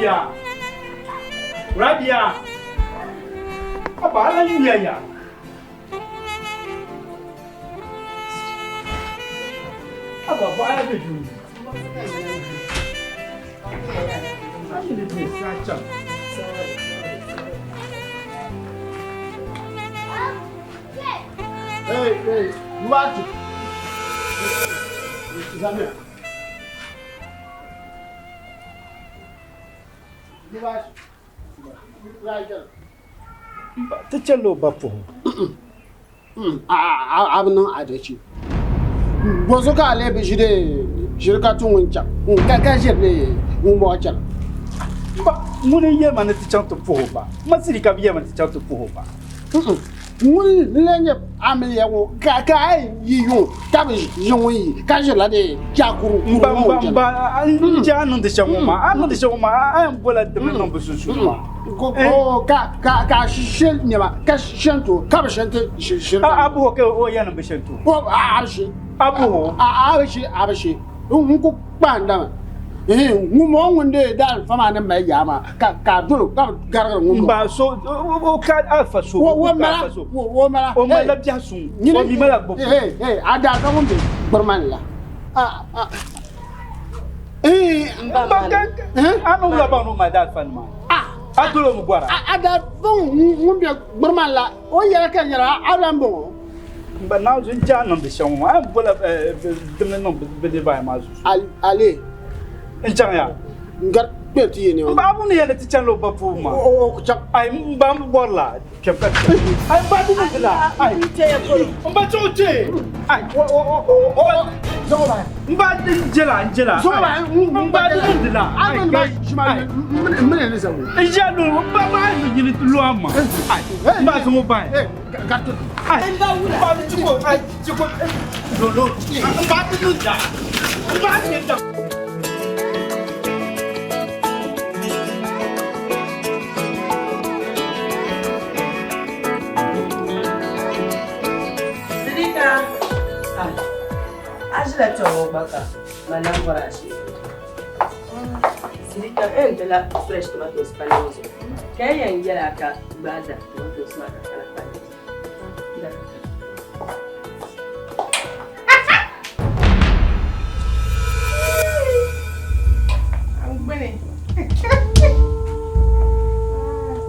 Rabia! Rabia! Aba ala yuya ya. Aba bɔ aya bɛ duu. Ayi ni bi sa chaŋ. Hey, hey, Mati. Zamia. Ti chɛlila o ba puhi A bi niŋ adichi. Bɔzuɣu ka a lee bi ʒi ʒiri ka ti ŋun chaŋ ka ʒiri ni ŋumbɔŋɔ chana? Ba, ŋuni n-yɛli ma ni ti chaŋ ti puhi o ba? Ma siri ka bɛ yɛli ma ni ti chaŋ ti puhi o ba. Ŋuni n-lee nyɛ amiliya ŋɔ ka a yi yuŋ ka bi ʒi ŋun yi ka ʒirila di chaakuru Mba, mba, mba, n je a niŋdi shɛm ŋɔ maa, a niŋdi shɛm ŋɔ maa, a yɛn bola dimi niŋ bɛ sunsuuni maa. Ka ka ka she nɛma ka shɛnto ka bi shɛnti shiri. A buhi o ka o yɛn bi shɛnto. A bi she. A buhi o. A bi she a bi she. N ku kpahindami. Ŋun ŋɔ ŋun deei daalifa maa ni mali yaa maa ka a dol o ka bi garigiri ŋun N ba so o ka alifa so o ka alifa so o malila biɛhi suŋ o mi malila gbubbu. A daalifa ŋun be gburi ni la. N ba a ni wula baŋ ni o mali daalifa nima a dol o mi gɔra. A daalifa ŋun be gburi maa ni la o yɛla ka di nyɛla a lan bɔŋɔ. N ba naanzu n je a niŋdi shɛm ŋɔ maa a yɛn bola dimli niŋ bɛ niriba ayi maa zuɣu. Ale. N chaŋ ya. N gari kpɛri ti yɛ nɛma. N ba abu ni yɛli ti chanila o ba pubu maa. O ku chaŋ. Ai n ba m bi bɔri la kpɛm ka ti chaŋ. Ai n ba di niŋdi la. Ai n ba chaŋ o kpee. Ai o o o o zaŋ o bahi. N ba n je la n je la. Zaŋ o bahi n ba di niŋdi la. A mini ba ʒi maa m mini ni zaŋ o. N ʒiya lu n ba maa ni yini lu a ma. Ai n ba zaŋ o bahi. Gari ti. Ai n ba di chiko ai chiko lolo n ba di niŋdi la. N ba di niŋdi la. Sidika, ah, a ʒila kpɛŋ ŋɔ gba ka man na bɔri a shee. Sidika, n yɛn ti la fresh tomatoes palli ŋɔ zuɣu ka n yɛn yɛli a ka gbaai da tomatoes maa ka kana palli zuɣu.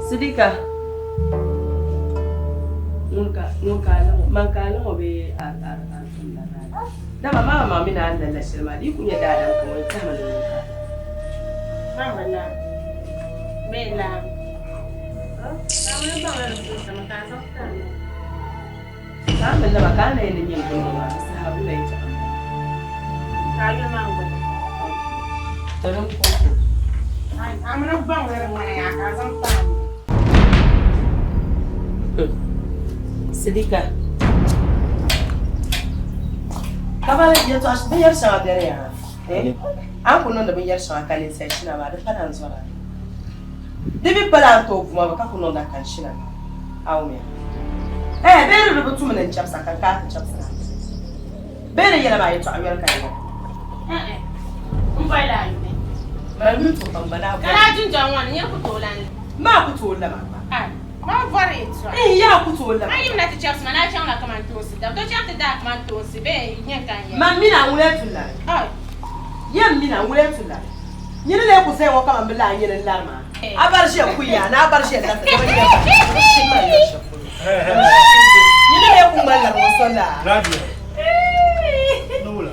Sidika ŋun ka ŋun ka a man ka a niŋ o bee a a a tumda dama maa maŋ mi ni a ni la shɛli maa di yi ku nyɛ daadam ka ŋun tɛhimi ni ŋun ka Mama la bee la Mama baŋla di puuni sama ka a zaŋ tari ma. Ka a mi laba ka a na yɛn ni nyɛ n maa di saha wula yi chaɣ m-ba. Ka a yuli maa gbuni. To din kɔŋko. A mi ni baŋla di ŋmana yaa ka a zaŋ tari ma. Sidika. Kamani yɛtɔɣ binyɛr shɛŋa beni yaa eh? A ni ku niŋdi binyɛr shɛŋa ka ninsal shina maa di pala n-zɔra. Di mi pala a ni tooi bu ma ba ka ku niŋda ka n shina maa. A wumya? Eh, bee di di bi tumi ni n chɛbisa ka n kana ti chɛbisira. Bee di yɛla maa yɛtɔɣa yoli ka di yɛla? Eh eh, m bɔrila a yuli. Mali yuli tuhi pam gba daa bɔri. Ka a jinjam ŋɔ ni nyini ku tooi lan li. Maa ku tooi lama gba. Ai, man bɔri yɛtɔɣa. Ihi, yaa ku tooi lama. A yimina ti chɛbisi ma ni a chaŋla kamantoonsi dabu. To chaŋ ti daai kamantoonsi bee nyini ka n yɛli. Man mini a ŋuna ti lari. Ai. Yɛm mini a ŋuna ti lari. Nyini lee ku zaya ŋɔ kaman bɛ lahi nyini n-lari maa. A bari ʒiya kuya ni a bari ʒiya lariti dama nyini bari dama shini maa yɔri shɛm polo. Nyini lee ku ŋmani lari ŋɔ so laa. Rabia. Ni wula?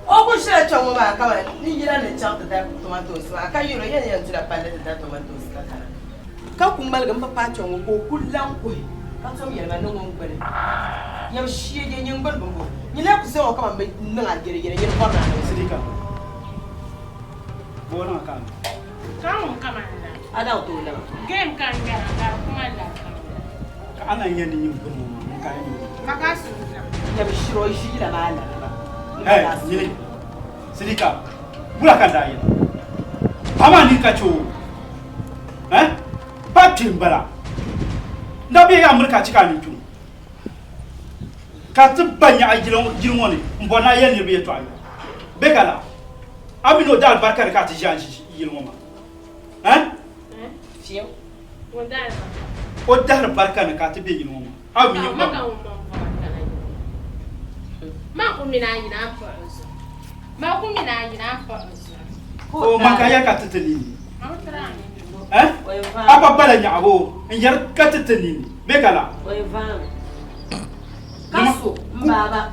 O ku ʒila kpe ŋɔ maa kaman ni yila ni chaŋ ti da tomatoos maa ka yɛl o yɛn yɛn dula palli ti da tomatoos ka kana. Ka ku ŋmaligi m-bi paai kpe ŋɔ ka o ku lan kuhi ka tom yɛli ma ni ŋun gbuni yɛm sheege nyin gbuni bimbo nyin lee ku zaŋ o kaman bɛ niŋ a yɛliyɛli nyin bɔri ni a niŋ. Sidika, bɔ niŋ ka a niŋ? Ka ŋun kaman la. A daŋ tooi lama. Game ka n ŋmɛra ka di kuma la kam la. Ka a na yɛn ni nyin gbuni ŋɔ maa ŋun ka a yɛn niŋ? Ma ka a suhu lam. Yɛm shiri o ʒiila maa lana ba. Hey, nyini. Sidika, wula ka n daa yɛli? Paɣa maa nini ka chɛ o. Eh? Pa kpe m-bala. N daa be ya miri ka a chɛ ka a nini kpi ŋɔ. Ka ti ba nyaɣi yili ŋɔ ni m-bɔri ni a yɛli niriba yɛtɔɣa yɔli. Bɛ ka laa? A mi ni o daalibarika ni ka a ti ʒi a ni ʒi yili ŋɔ maa. Eh? O dahiri barika ni ka a ti be yili ŋɔ maa. A mi ni ba. O ma ka ya ka ti ti nini. Eh? A pa bala nyaɣibu n yɛri ka ti ti nini. Be ka la? Ka so m baaba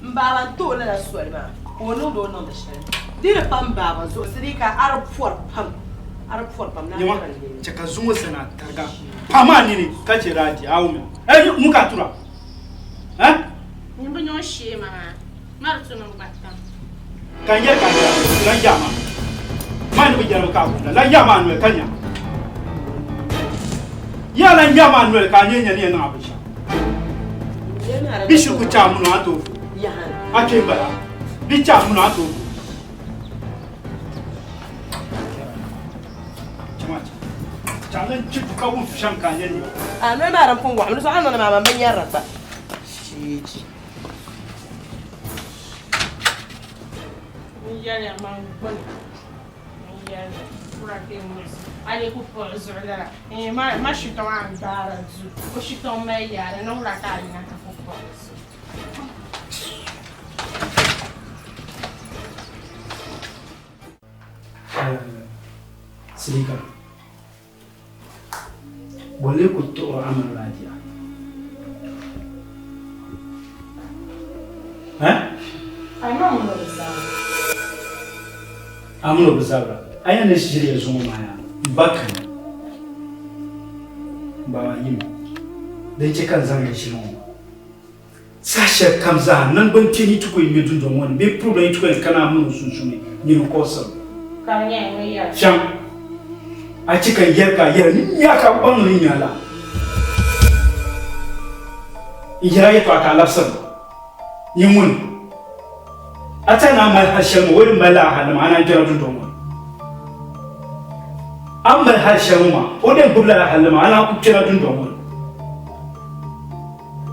m baaba n ti o lala soli maa ka o niŋdi o niŋdi shɛli di di pa m baaba zuɣu sidii ka a di pɔri pam a di pɔri pam Nyama chɛ ka zuŋɔ zani a tariga pa maa nini ka chɛ daa di a wumya eh ŋun ka tura eh Nyin bi niŋ shee ma maa ma di tu ni n gba tam. Ka n yɛli ka n yɛra lan yaa maa maa ni bi yɛrimi ka a wumda lan yaa maa noli ka nya yaa lan yaa maa noli ka a nyɛ nya ni yɛn niŋ a binshɛɣu bi shi ku chaai muni a tooi a kpee n-bala bi chaai muni a tooi A noli maa din pun wɔɣimi di zuɣu a ni niŋdi maa man bi nyari li gba. Sheeji. N yɛliya man gbuni n yɛli kura kpɛ musi a lee ku kpuɣi zuɣu lala eh ma shitɔŋ a ni daara du o shitɔŋ mali yaari ni wula ka a yina ti ku kpuɣi zuɣu. Silika Bɔ lee ku tuɣiri a mini Radia? Eh? A ma mini o bi zabira. A mini o bi zabira. A yɛn ni ʒili ya zuŋɔ maa yaa, m ba kani. M ba maa yimi. Din chɛ ka n zaŋ ya ʒili ŋɔ maa. Saha shɛli kam zaa, naŋgban kpeeni yi ti ku yɛn ŋme dundɔŋ ŋɔ ni bee problem yi ti ku yɛn kana a mini o sunsuuni, nyini n-kɔɣisiri li. Ka di nyɛla ŋun yɛra. Chaŋ, a chɛ ka n yɛli ka a yɛra ni n nya ka a baŋ ni n nya la. N yɛra yɛtɔɣa ka a labisiri ma. Nyin ŋuni? A tɛha ni a mali hal shɛli ŋɔ, o di malila a hal nima, a naan kpɛra dundɔŋ ŋɔ ni. A ni mali hal shɛli ŋɔ maa, o di yɛn gbubi lala hal nima, a naan ku kpɛra dundɔŋ ŋɔ ni.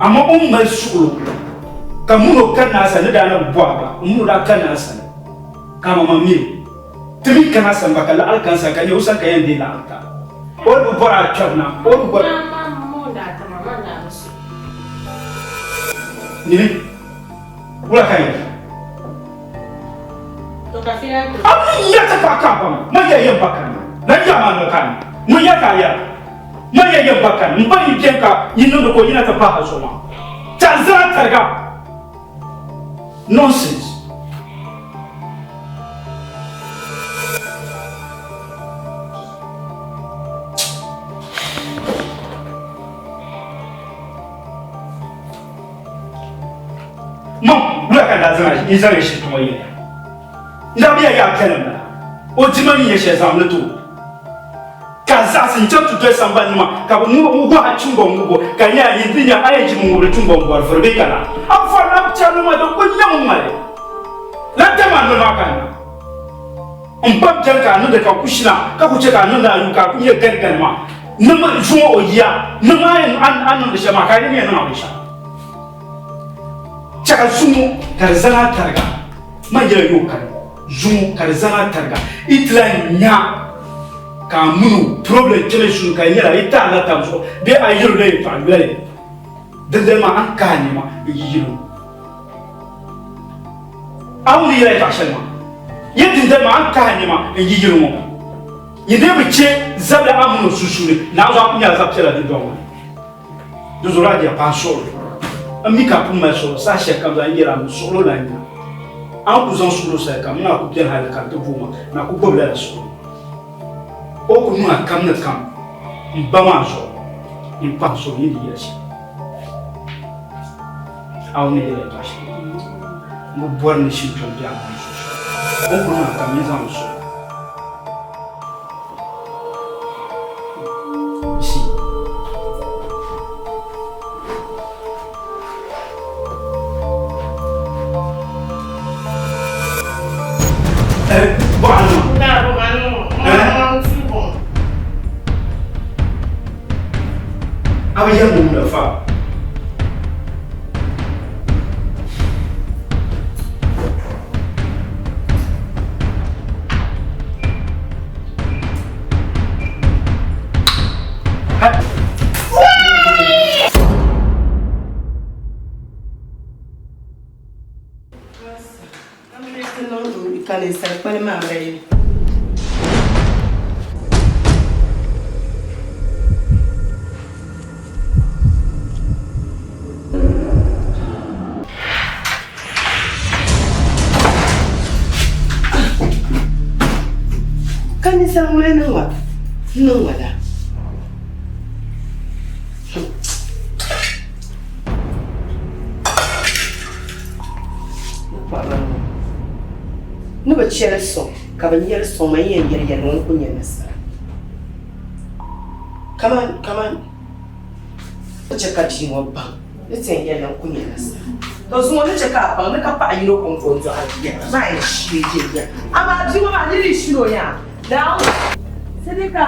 Amaa o ni mali suɣilo ka mun o kanna a sani ni daa na bi bɔh a gba, m min o daa kanna a sani ka a maŋmaŋ mi li. Ti mi kana a sani gba ka laɣiri ka n sani ka nyɛ o sani ka yɛn deei laɣiri ka o di bi bɔri a kpɛbu na, o di bi bɔri. Nyini, wula ka n yɛli? A mi nya ti paɣa ka a ba ma, man yɛli yɛn ba kanna, lan yaa maa noli ka a nya, ŋun yɛli ka a yɛra. Man ya yɛn ba kani, m ba yi beni ka yi niŋdi ka o yina ti pahi a zuɣu maa. Ti a zaa tariga. Nonsense. Man, wula ka n daa zaŋ a yi zaŋ ya shiri tɔŋɔ yɛliya? N daa bi ya yaa piɛla m-bala. O dima ni nyɛ shɛli zaŋm li ti o. Ka a zaɣisi n-chaŋ ti doli sambani ni maa, ka bɛ ŋub a tiŋgbɔŋ ŋubbu, ka nya a yi ti nya a yɛn ʒimi ŋubiri tiŋgbɔŋ bɔri vuri bee ka la. A bɔri a piɛri maa di kul nyɛmi ŋmali. Lan tam a noli maa kanna. M ba beni ka a niŋdi ka ku shina, ka ku chɛ ka a niŋdi a yuli ka a ku nyɛ galigali maa. Niŋm zuŋɔ o yiya, niŋm a ni niŋdi shɛli maa ka a yi ni yɛn niŋ a binshɛɣu. Chɛ ka zuŋɔ ka di zani a tariga, man yɛla yo kani. Zuŋɔ ka di zani a tariga yi ti lahi nya ka a mini o problem kpɛmi sunu ka di nyɛla yi taɣirila tab zuɣu bee a yɛl o la yɛltɔɣa yoli dindali maa a ni kahi nɛma n-yi yɛl o a wum ni yɛla yɛltɔɣa shɛli maa yɛ dindali maa a ni kahi nɛma n-yi yɛl o ŋɔ nyin dee bi chɛ zabili a mini o sunsuuni naawuni a ku nyɛla zab piɛla dundɔŋ ŋɔ ni. Di zuɣu a diya paai suɣilo. N mi ka a pun mali suɣilo saha shɛli kam zaa n yɛl a mi suɣilo lan nya. A ni ku zaŋ suɣilo sali kam, n na ku beni hali ka n ti booi ma, n na ku gbibi lala suɣilo. O ku niŋ a kam ni kam m ba maa zuɣu, n kpaŋ suhu ni di yɛli shɛm. A wum ni yɛli yɛtɔɣ shɛli? M bi bɔri ni shintɔŋ be a mini sunsuuni. O ni ku niŋ a kam, nyin zaŋmi suɣilo. A bi yɛli ŋun la fa. Ti niŋ ka ninsal kpali maa mali. Ka ninsal ŋuna niŋ wa? N-niŋ wa la? Ni bi chɛli sɔŋ ka bi nyɛli sɔŋ ma yi yɛn yɛli yɛli ŋɔ n ku nyɛ nasara kaman kaman ni chɛ ka bia ŋɔ baŋ ni ti yɛn yɛli n ku nyɛ nasara to zuŋɔ ni chɛ ka a baŋ ni ka paɣa yino kɔŋko n dɔɣiri bia maa yɛn shee je ya amaa bia ŋɔ maa ni dii shini o yaa Naawuni Sidika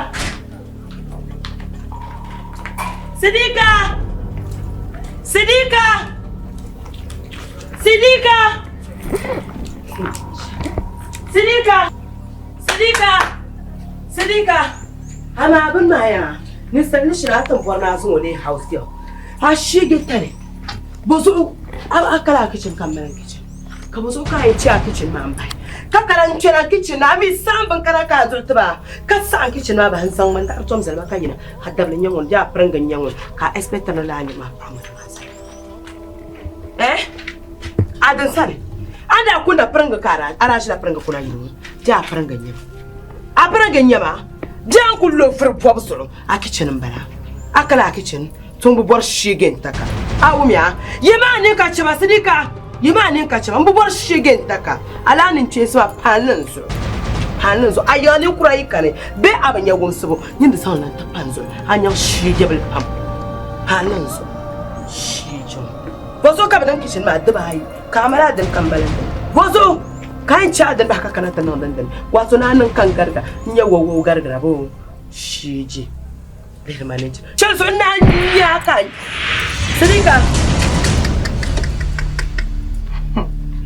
Sidika! Sidika! Sidika! Sidika! Sidika! Sidika! Amaa bini maa yaa ninsal ni shiri a ti bɔri ni a zaŋ o leei house girl a sheegi tali bɔzuɣu a kala a kichin ka m mali n kichin. Ka bɔ zuɣu ka a yi chɛ a kichin maa m-bahi, ka kana n-kpɛna kichin ni, a mi saɣim binkara ka a duli ti ba, ka saɣim kichin maa bahi n-zaŋ man daɣiri tom zali ba ka yina, a dabili n-nyɛ ŋun bee a piriŋgi n-nyɛ ŋun, ka a expect ni lala niriba maa paɣa ŋɔ maa zali. Eh? A din sani, a ni daa kunda piriŋgi ka a daa ʒila piriŋgi kuna yini ŋɔ, bee a piriŋgi n-nyɛ ma? A piriŋgi n-nyɛ ma? Bee a ni kuli lo vuri bɔbu zuɣu a kichin m-bala? A kala a kichin? Tun bi bɔri sheege n-ta ka. A wumya? Yi maa ni ka chɛba Sidika, yi maa ni ka chɛba m bi bɔri sheege n-ta ka. A lahi niŋ kpeensi maa paanli n zuɣu, paanli n zuɣu. A yiŋa ninkura yi kani bee a bi nya wumsibu, nyin di zaŋ li na n-ti pa n zuɣu. A nyaŋ sheegebili pam, paanli n zuɣu. Sheege ŋɔ. Bɔzuɣu ka bɛ niŋ kichin maa dibaayi ka a mali a dini ka m mali n dini? Bɔzuɣu ka a yɛn chɛ a dini bahi ka kana ti niŋ din dini? Wato ni a niŋ ka n gariga n-nyɛ wɔwɔu garigira boo? Sheege. Chɛ zuɣu naa nya ka Sidika.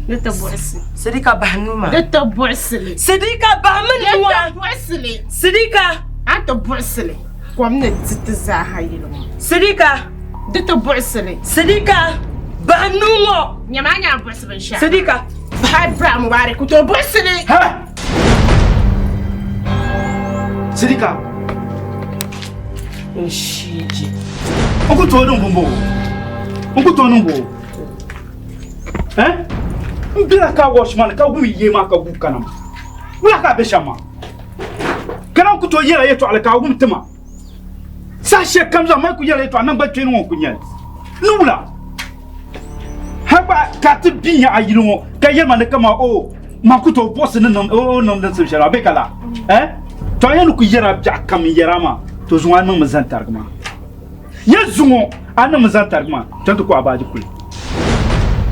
Di ti buɣisi. Sidika bahi nuu maa. Di ti buɣisi li. Sidika bahi mi nuu maa. Di ti buɣisi li. Sidika. A ti buɣisi li. Kom ni di ti zaaha yili ŋɔ. Sidika. Di ti buɣisi li. Sidika bahi nuu ŋɔ. Nyama a nya a buɣisi binshɛɣu. Sidika. Bahi Ibrahim Mubarak ku tooi buɣisi li. Ha! Sidika. N shiji. N ku tooi niŋ bumbo. N ku tooi niŋ bo. Eh? N bela ka wash man ka wum yee maa ka guui kana maa. Wula ka a be shɛm maa? Kana n ku tooi yɛla yɛtɔɣili ka a wum ti ma. Saha shɛli kam zaa mali ku yɛla yɛtɔɣa naŋgban kpeeni ŋɔ n ku nyɛli. Ni wula? Hal gba ka a ti bi nya a yili ŋɔ ka yɛli ma ni kaman o man ku tooi buɣisi ni niŋ o niŋ din simdi shɛli maa bee ka laa? Eh? To a yɛn ni ku yɛra biɛɣu kam n-yɛra maa, to zuŋɔ a niŋmi zani tarigi maa. Yɛ zuŋɔ a niŋmi zani tarigi maa, kpɛm ti kpuɣi a baaji kuli.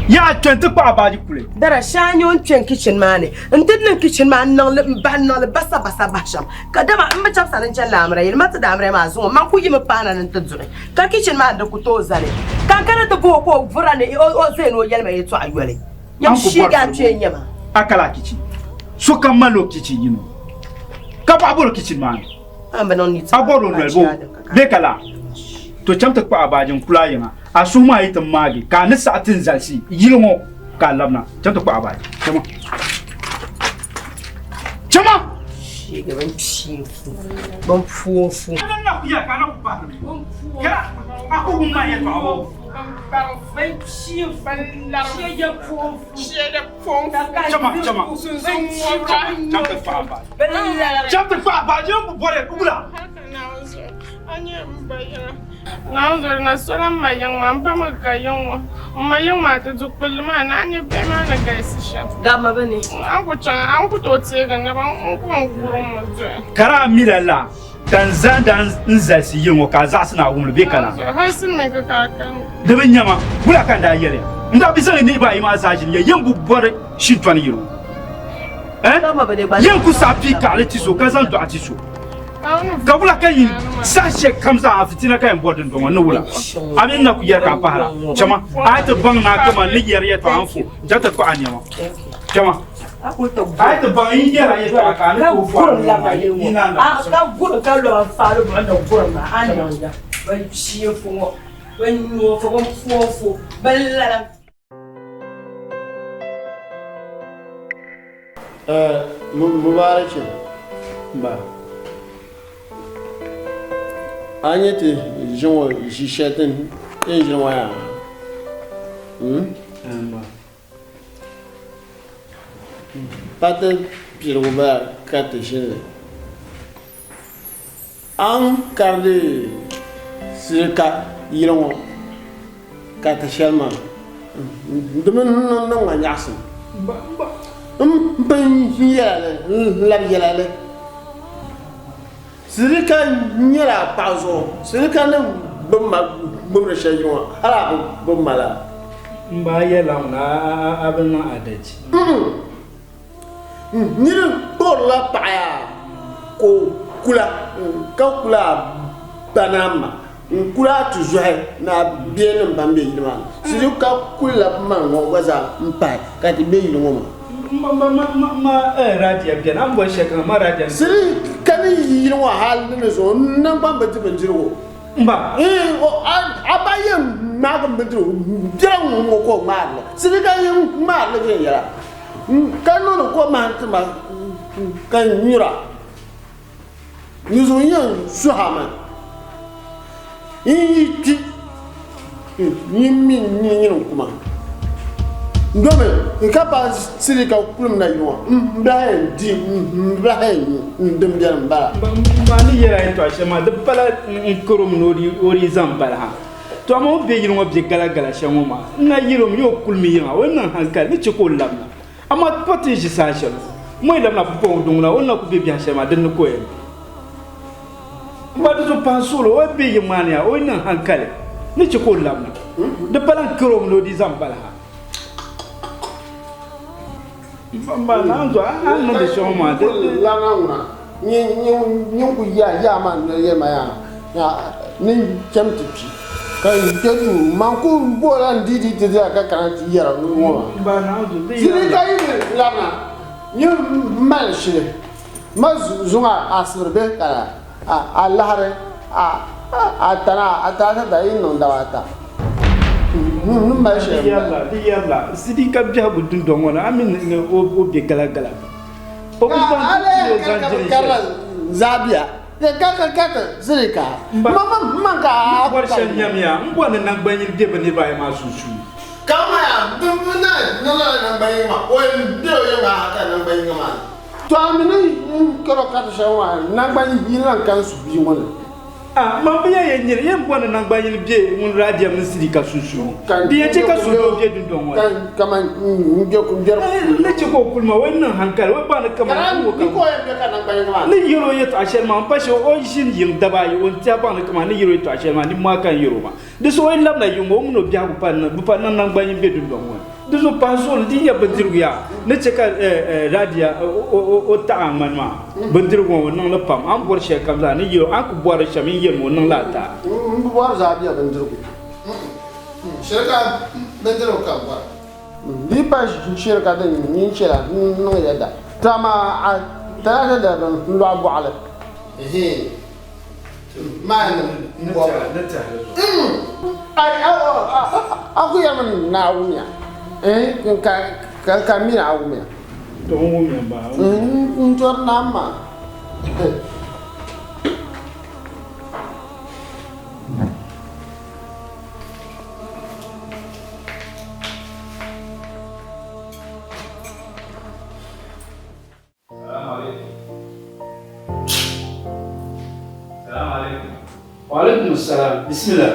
Yaa kpɛm ti kpuɣi a baaji kuli. Dara, shee a nya o ni kpɛn kichin maa ni n-ti niŋ kichin maa n-niŋ li m-bahi n-niŋ li basabasa bahi shɛm ka dama m bi chabi sani n-chani laamira yɛli ma ti daamira maa zuŋɔ man ku yimi paana ni n-ti duɣi Ka kichin maa di ku tooi zani, ka n kana ti booi ka o vura ni o zani o yɛli ma yɛtɔɣa yoli. Nyam sheegi a kpee n-nyɛ ma. A kala a kichin. Sokam mali o kichin yino. Ka baɣa bɔri o kichin maa ni. A bi niŋ ni A bɔri o noli boo bee ka laa? To cham ti kpaɣi a baaji n-kuli a yiŋa. A suhu maa yi ti maagi ka a ni saɣi ti n-zalisi yili ŋɔ ka a labina. Cham ti kpaɣi a baaji. Chama. Chama! Sheegi bin pii fu, bin puo fu. Naawuni na sola m ma yiŋ maa, m ba mi ka yiŋ ŋɔ. M ma yiŋ maa ti du kpulli maa ni a nya bihi maa ni galisi shɛm. Gabima bi ni. A ku chaŋ, a ni ku tooi teegi n naba n ku n gurim mi duhi. Ka daa mi lala, ka n zaŋdi a n zalisi yili ŋɔ ka a zaɣisi ni a wum li bee ka laa? Hal silimiingi ka a kani. Di bi nya ma, wula ka n daa yɛli ya? N daa bi zaŋ niriba ayi maa zaa ʒini ya, yɛn bi bɔri shintɔni yili ŋɔ. Eh? Yɛn ku saɣi pii kaɣili ti so ka zaŋ dɔɣi ti so. Ka wula ka yin saha shɛli kam zaa a fitina ka yɛn bɔri dindɔŋɔ ni wula? A mi na ku yɛri ka a pahira. Chama, a yi ti baŋ ni a kama ni yɛri yɛtɔɣa n-fo, chaŋ ti kpuɣi a nɛma. Chama, a yi ti baŋ n yɛri a yɛtɔɣa ka a ni tooi fo a nɛma maa, yi naan na ku Ka gurim ka lɔba n-faali buɣim ni gurim maa, a ni niŋda. Bɛn kpee fo ŋɔ, bɛn nyooi fo, bɛn pooi fo, bɛn lala. Mubarak ba a nyɛ ti ʒi ŋɔ ʒi shɛli ti ni ʒini ŋɔ yaa hmm? Pa ti piligu bala ka ti ʒini li A ni karili sirika yili ŋɔ ka ti shɛli maa, di mi niŋ ma nyaɣisim. M pun yɛla li n-labi yɛla li. Sirika nyɛla a paɣa zuɣu. Sirika ni gbubi ma gbubiri shɛli yili ŋɔ, hal a bi gbubi ma lala. M ba, a yɛlila ŋuna a bi niŋ adachi. Nir kpuɣirila paɣa yaa ka o kula, ka kula a ba ni a ma n-kul a tizɔhi ni a biɛlinim ban be yili maa ni. Sili ka kulila man ŋɔ gba zaa m-pahi ka ti be yili ŋɔ maa. Sili ka ni yi yili ŋɔ hal ni ni zuŋɔ n naŋgban bi di bindirigu. Mba. Ee, o, a, a ba yɛn ŋmaagi m bindirigu biɛla ŋ-ŋɔ ka o ŋmaari li. Sili ka yɛn ŋmaari li viɛnyɛla. Ka niŋdi kom maa n-ti ma ka n nyura. Ni zuɣu yɛn suhi a mi, n yi kpi, nyin mi nyini n-ku ma. Domi n ka paai sili ka kulim na yiŋɔ, m bi lahi yɛn di, m bi lahi yɛn nyu, n din beni m-bala. M ba ni yɛl a yɛtɔɣ shɛli maa, di pala n karo mi ni o di zaŋ bali ha. To amaa o ni be yili ŋɔ be galagala shɛm ŋɔ maa, n na yɛl o mi o kulimi yiŋa, o ni niŋ hankali ni chɛ ka o labina. Amaa pa ti ni ʒi saha shɛli ŋɔ, o yi labina pumpɔŋɔ din ŋuna, o ni na kul be biɛhi shɛli maa, din ni ka o yɛn be. M ba, di zuɣu pahi suɣili, o yi be yiŋ maa ni yaa, o yi niŋ hankali ni chɛ ka o labina. Di pala n kar o mi ni o di zaŋ bali ha. M ba, naanzu a ni niŋdi shɛm ŋɔ maa, di. Labina ŋuna, nyin ku yaa ma noli yɛli ma yaa ni n cham ti kpi, ka n kpe duu, man ku boola n dii di ti zaa ka kana ti yɛra ŋɔ maa. Zili ka yi ni labina, nyin mali shili ma zuŋ a asibiri bee ka a lahiri a tana a talaata dali yi niŋ daba ata. N ni mali shɛli m-bala. Di yɛrila, Zili ka biɛhigu dundɔŋ ŋɔ ni, a mi ni o be galagala. O ku zaŋ A ti lee o zaŋ ka jiri bi karila shɛli. zaabia ka ka ka ti zili ka Mba, ma ma ma ka n a bɔri ka shɛli nyamiya, m bɔri ni naŋgbanyini be bɛ niriba ayi maa sunsuuni. Ka ma yaa bɛ bɛ na niŋla naŋgbanyini maa, o yɛn be o yiŋa ha ka naŋgbanyini maa ni. To a mi ni n karo ka ti shɛli maa naŋgbanyini lan ka n su bia ŋɔ ni. A man bi ya yɛn nyini, yɛn bɔri ni naŋgbanyini be ŋun Radiya mini Sidika sunsuuni. Di yɛn chɛ ka suhudoo be dundɔŋ ŋɔ ni. N ni chɛ ka o kuli ma, o yi niŋ hankali, o baŋ ni kaman n wo ka n ni yɛl o yɛtɔɣ shɛli maa, m-pa shɛli o ʒini yiŋ daba ayi, o ni tɛhi baŋ ni kaman n ni yɛl o yɛtɔɣ shɛli maa, nimmaa ka n yɛl o maa. Di so o yi labina yiŋ ŋɔ, o min o biɛhigu bi pa niŋ naŋgbanyini be dundɔŋ ŋɔ ni. Di zuɣu pahi zuɣu ni di nyɛ bindirigu yaa ni chɛ ka Radia o taɣi a ŋmani maa bindirigu ŋɔ o niŋ li pam. A ni bɔri shɛli kam zaa ni yɛl o, a ni ku bɔri li shɛm n yɛlimi o niŋ li a taai. M bi bɔri Radia bindirigu. Shɛli ka bindirigu ka m bɔra. Di yi pa shiri ka din nyin chɛla n niŋ yɛda. To amaa a talaata dali bɛn lɔɣi bɔɣili. A ku yɛlimi ni a wumya ka m mi ni a wumya. N dɔri naa maa. Salaam alaikum. Salaam alaikum. Wa alaikum salam. Bismillah.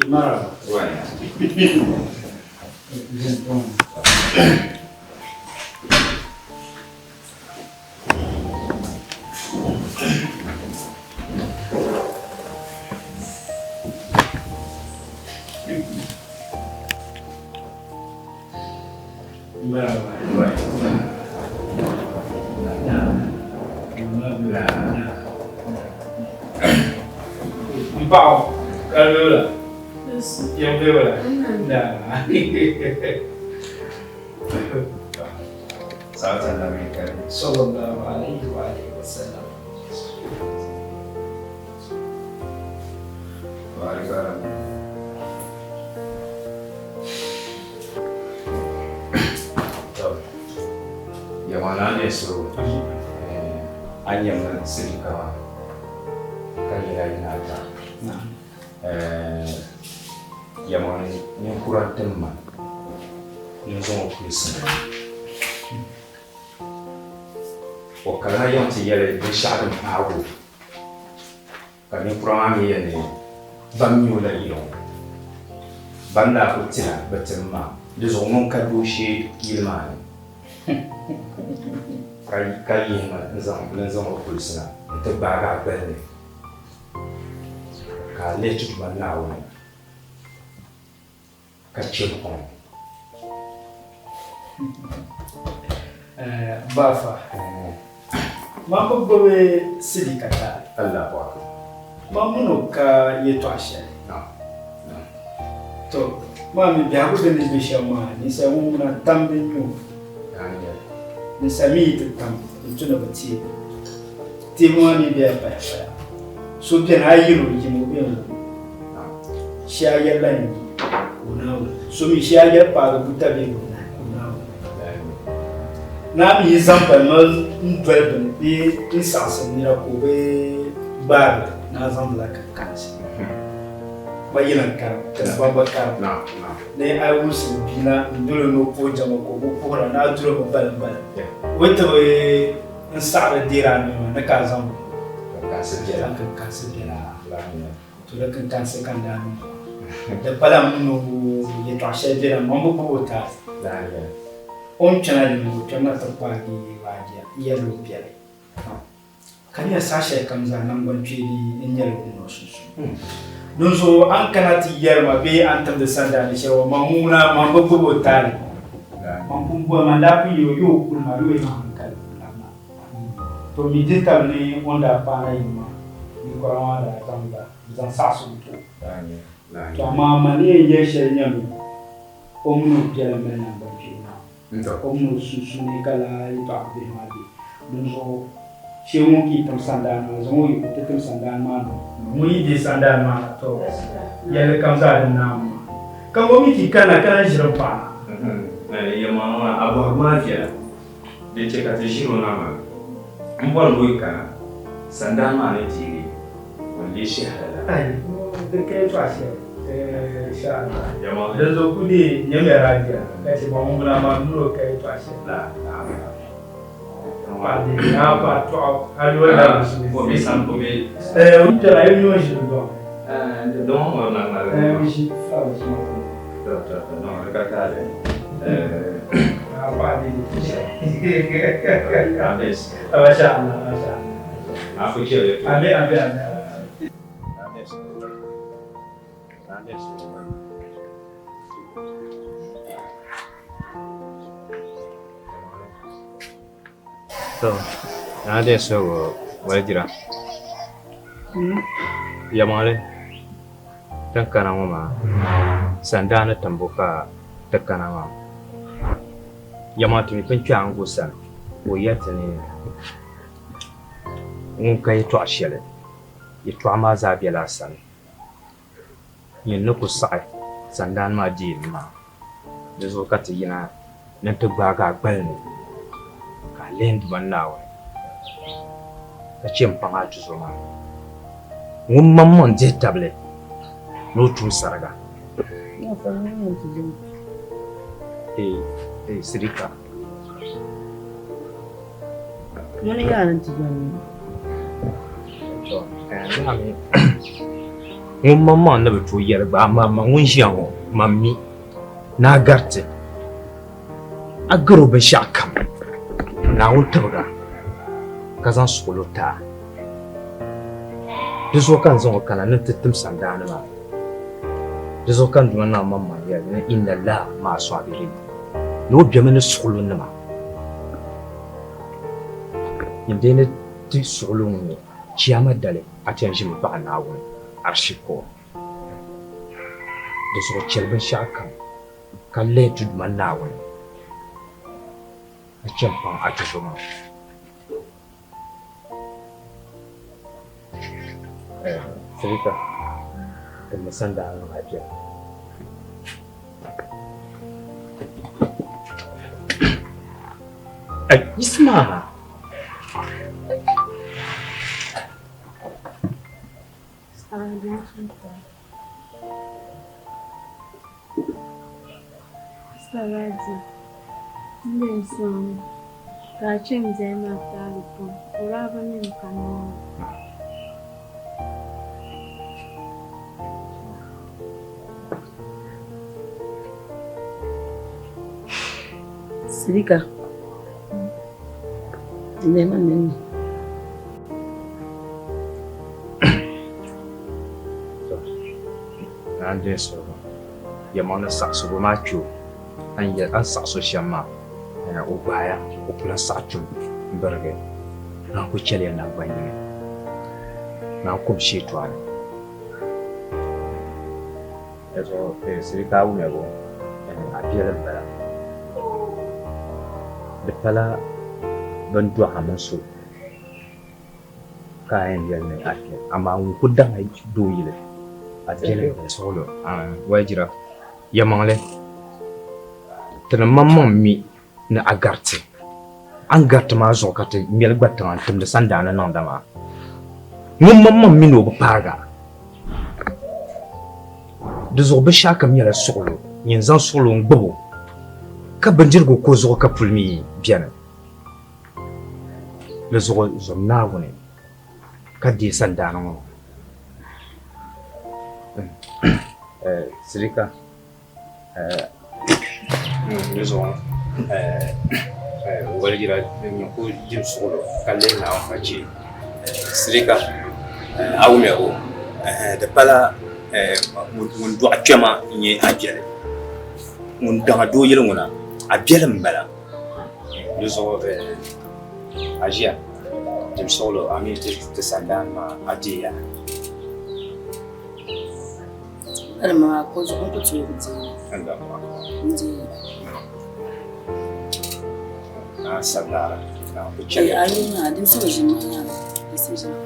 Marhaba. M paɣa ka di bɛ la yɛn bɛ la Salatu Nabi Karim. Sallallahu alayhi wa alihi wa sallam. Yɛmana ne so a nyɛmi sirika maa ka yɛla yina ata. Yɛmani ninkura n-tim ma ni n zaŋ o kulisi na. O kana yiŋ ti yɛli binshɛɣu din paagi o. Ka ninkura maa mi yɛli ni ban mi o la yili ŋɔ, ban daa kuli tira bɛ tim maa, di zuɣu ŋun ka dooshee yili maa ni ka yihi ma n-zaŋ ni n zaŋ o kulisi na nti gbaagi a gbali ni ka a lihi ti Duuma Naawuni ka chɛ m-paŋ. Bafa, man bi gbubi silika taali. Allahu akbar. Man min o ka yɛtɔɣ shɛli. To, maa mi biɛhigu din ni be shɛm maa, ninsal ŋun ŋuna tamdi n-nyɛ o. Ninsal mi yi ti tam, di tu ni bɛ teei o. Teebu maa mi bela payapaya. So beni a yi yɛl o yim o bee n-wum. Shee a yɛli la n-yi ka o naan wum. So mi shee a yɛli paagi buta bee bunahi ka o naan wum. Naa mi yi zaŋ palima n-doli bini bee n-saɣisi nira ka o bi gbaari li, naa zaŋdila kinkansi. Ba yila n-karim, ka ba gba karim. Ni a yi wumsi o bia na n-doli o ni o puhi jɛma ka o bi puhira, ni a doli o mi balimbalim. O yi ti bi n saɣiri deeri a nɛma ni ka a zaŋ Kinkansi biɛla. Kinkansi biɛla. To di kinkansi ka n daa niŋ maa. Di pala m mini o yɛtɔɣ shɛli bela man bi gbubi o taali. O ni kpɛna yiŋa o kpɛmina ti kpaagi Radia n-yɛli o biɛli. Ka nya saha shɛli kam zaa naŋgbankpeeni n-nyɛli o mini o sunsuuni. Dinzuɣu a ni kana ti yɛri ma bee a ni timdi sandaani shɛli ŋɔ, man ŋuna, man bi gbubi o taali. Man pun boli man daa pun yɛl o, yo o kuli ma, yo o yi niŋ hankali n-labina. To mi dihi tabili ni o ni daa paana yiŋ maa, ninkura maa daa zaŋ ba n-zaŋ saɣisi o ti o. To amaa man ni yɛn yɛli shɛli nyɛmi, o mini o biɛla mali naŋgbankpeeni maa. O mini o sunsuuni ka lala yɛtɔɣa bihi maa be. Dinzuɣu shee ŋun ka yi tim sandaani maa, zaŋ o yiko ti tim sandaani maa ni. Ŋun yi deei sandaani maa na, tɔ, yɛlli kam zaa din naai maa. Ka ŋɔ mi ti kanna ka lan ʒiri m-paai na. Yɛlimaŋli maa, a bɔhigu maa viɛla. Din chɛ ka ti ʒiri o na maa, m bɔri ni o yi kana, sandaani maa ni deegi o ni leei shɛhira la. Ai, di ka yɛtɔɣa shɛli, insha Allah. Dinzuɣu ku deei nyamiya Rabia ka chɛ ma ŋun bala maa mini o ka yɛtɔɣa shɛli. Paɣa deei, naa paɣa tɔɣu, hali o daa bi su. O be sani, o be. Eh, o kpɛra, yi mi o ʒiri dɔɣi. Dɔŋ ŋɔ na ŋmaligi. Eh, o ʒi flowers maa puuni. Tɔ, tɔ, tɔ, dɔŋ di ka taali. Naa paɣa deei. Amen. Masha Allah, masha Allah. Amin, amin, amin. To, na de so walijira. Yɛlimaŋli tin kana ŋɔ maa sandaani timbu ka ti kana maa. Yɛlimaŋli ti mi pun kpe a ni go sani ka o yɛli ti ni ŋun ka yɛtɔɣ shɛli, yɛtɔɣa maa zaa bela a sani. Nyin ni ku saɣi sandaani maa deemi maa, di zuɣu ka ti yina ni nti gbaagi a gbali ni ka a lihi n Duuma Naawuni ka chɛ m-paŋ a tuzo maa. Ŋun maŋmaŋ dihi tabili ni o tum sariga. Ee, Sirika. Ŋuni yaa ni ti zɔri ŋɔ? Ŋun maŋmaŋ ni bi tooi yɛli gba, amaa man ŋun ʒiya ŋɔ, man mi ni a gariti, a gar o binshɛɣukam, Naawuni tibig a, ka zaŋ suɣilo ti a. Di zuɣu ka n zaŋ o kana ni n ti tim sandaani maa. Di zuɣu ka n Duuma Naawuni maŋmaŋ yɛli ni inna Allaha ma'a sabirin, ni o bemi ni suɣilonima. Nyin dee ni ti suɣilo ŋ-ŋɔ chiyaama dali a ti yɛn ʒimi baɣi Naawuni arshi kuɣu. Di zuɣu chɛli binshɛɣukam ka lihi ti Duuma Naawuni ka chɛ m-paŋ a tuzo maa. Sirika. Ti mi sandaani maa biɛli. Ai, yiɣisima! Sarati m-be n sɔŋ ka a chɛ n-dɛli ma taali pam, o daa bi niŋ ka niŋ li. Sirika, nɛma nini. Naan deei suhigu. Yɛlimaŋli saɣisigu maa kpe o. A ni yɛli a ni saɣis o shɛm maa, o gbaaya, o ku lahi saɣi tum m-birigi. Naan ku chɛliya naŋgban yini. Naan kum sheetɔɣa ni. Dinzuɣu Sirika a wumya bo, a biɛli m-bala. Di pala bɛn dɔɣi a mini so ka a yɛn yɛli ni a kpe, amaa ŋun ku daŋ a doo yili, a biɛli m-bala. Suɣilo, Walijira, yɛlimaŋli, tinim maŋmaŋ mi ni a gariti. A ni gariti maa zuɣu ka ti ŋmɛli gba tiŋa n-timdi sandaani niŋda maa. Ŋun maŋmaŋ mi ni o bi paag a. Di zuɣu binshɛɣukam nyɛla suɣilo. Nyin zaŋ suɣilo n-gbib o, ka bindirigu ko zuɣu ka puli mi beni. Di zuɣu zom Naawuni ka deei sandaani ŋɔ. Sirika. Di zuɣu walijira din ku dim suɣulo ka lihi Naawuni ka chɛ sirika a wumya o di pala ŋun dɔɣi kpɛma n-nyɛ a biɛli ŋun daŋ a doo yili ŋuna a biɛli m-bala di zuɣu a ʒiya dim suɣulo a mi ti sandaani maa a deeya. Kpalim maa ka o zuɣu n ku tooi deei n deei. A yi maa din so ʒini maa nyaanga din so ʒini.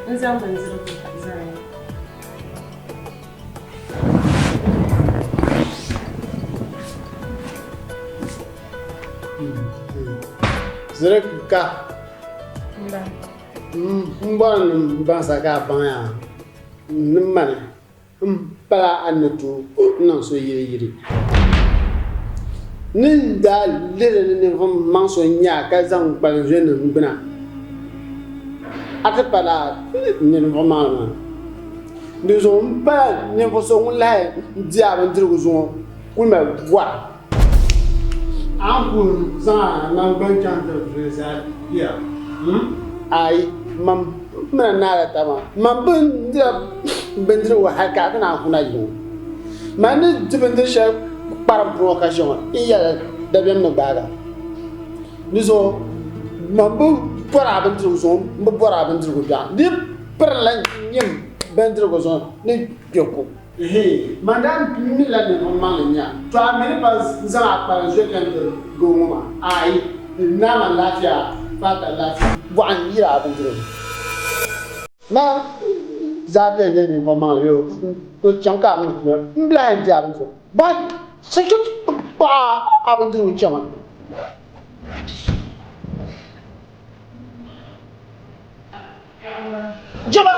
N zaŋ bindirigu zali. Zirika. M bɔri ni m baŋ sa ka a baŋ yaa ni mani m pala a ni tooi niŋ so yiriyiri. Ni n daa lihiri ni ninvuɣ maŋ so n-nya a ka zaŋ kpalinzuyanim gbina, a ti pala ninvuɣ maŋli maa. Dinzuɣu m pala ninvuɣ so ŋun lahi di a bindirigu zuŋɔ kul mali bɔra. A ni ku zaŋ a naŋgbani chaŋ ti vili zaa bia? Aai, man mini a naala taba maa, man bi dila bindirigu hal ka a ti naan kuna yiŋ. Man ni di bindir shɛli kparim puuni ŋɔ ka ʒiya ŋɔ, n yɛla dabiɛm ni gbaag a. Di zuɣu man bi bɔri a bindirigu zuŋɔ, m bi bɔri a bindirigu biɛɣu. Di yi pirila nyim bindirigu zuŋɔ ni kpe ku. Ehe, man daa mila ninvuɣ maŋli nya, to a mi ni pa zaŋ a kpalim zuya chaŋ ti goo ŋɔ maa? Aai, naa man laafia, faata laafia, bɔɣa n-yiri a bindirigu. Maa zaa bɛn nyɛ ninvuɣ maŋli yoo, o chaŋ ka a mi ni m bi lahi yɛn di a bindirigu. Bɔhi so kpuɣi a bindirigu chama. Jɛma!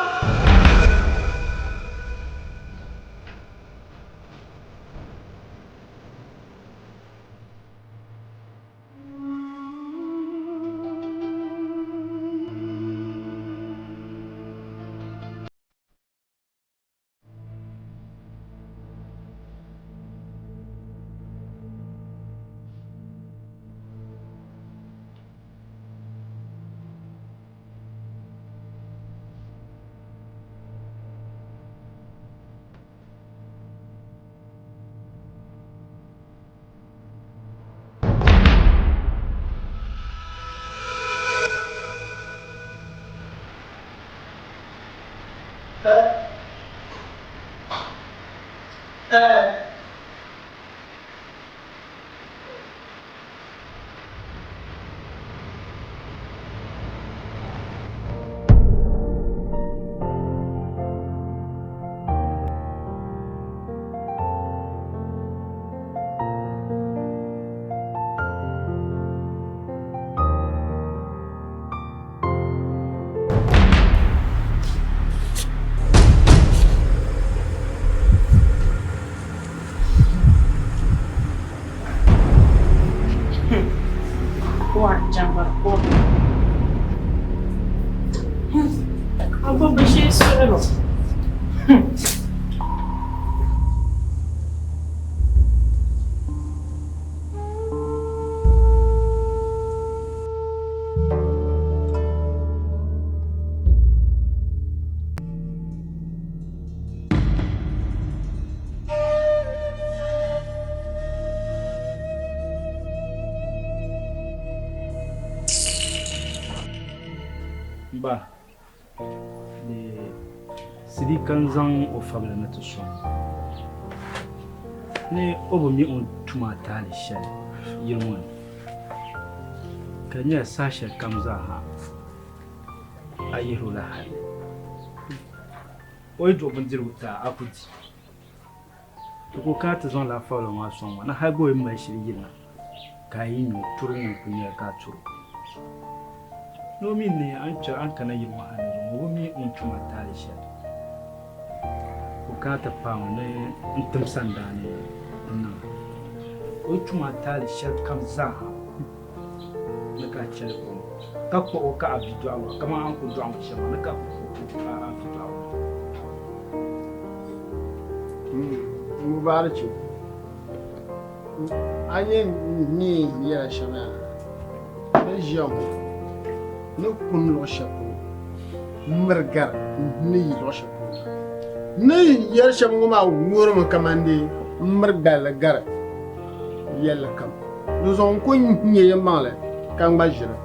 M ba, di Sidika n-zaŋ o fabila na ti sɔŋ ni o bi mi o ni tum a taali shɛli yili ŋɔ ni, ka di nyɛla saha shɛli kam zaa ha a yihir o la hali. O yi duɣi bindirigu ti a, a ku di. Ti ku kana ti zaŋla a fabila maa sɔŋ ma ni hal gba o yi mali shili yirina ka a yi nya o turi ŋɔ n-kuli nyɛla ka a turi o. Ni o mi ni a ni kpɛri a ni kana yili ŋɔ ha ni zuŋɔ, o bi mi o ni tum a taali shɛli. O kana ti paai ma ni n tim sandaani n-niŋ a. O yi tum a taali shɛlikam zaa ha ni ka a chɛli o ka kpuɣ o ka a bi dɔɣi o kaman a ni kul dɔɣi ma shɛm maa ni ka a kul kpuɣ o ka a bi dɔɣi o. Mubarak, a nyɛ ni yɛla shɛm yaa, ni ʒiya ŋɔ ni kum luɣ shɛli polo m-miri gari n ni yi luɣ shɛli polo maa. N ni yɛli shɛm ŋɔ maa wuhirimi kaman dee m miri galli gari yɛlli kam. Di zuɣu n ku nya yɛlimaŋli ka n gba ʒiri.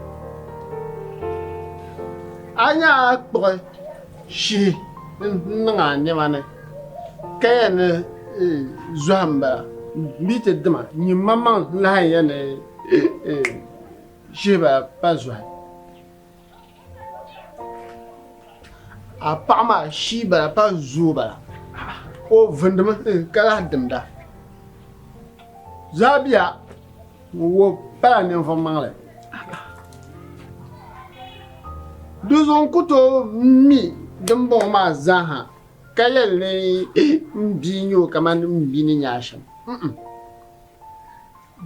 A nya a kpuɣi shihi n-niŋ a nɛma ni ka yɛn ni zɔhi m-bala bee ti dima, nyin maŋmaŋ lahi yɛn ni shihi ba pa zɔhi. A paɣa maa shii bala pa zooi bala, o vundimi ka lahi dimda. Zaa biya o pala ninvuɣ maŋli. Di zuɣu n ku tooi mi dimbɔŋɔ maa zaaha ka yɛli ni m bia n-nyɛ o kamani m bia ni nyɛ a shɛm.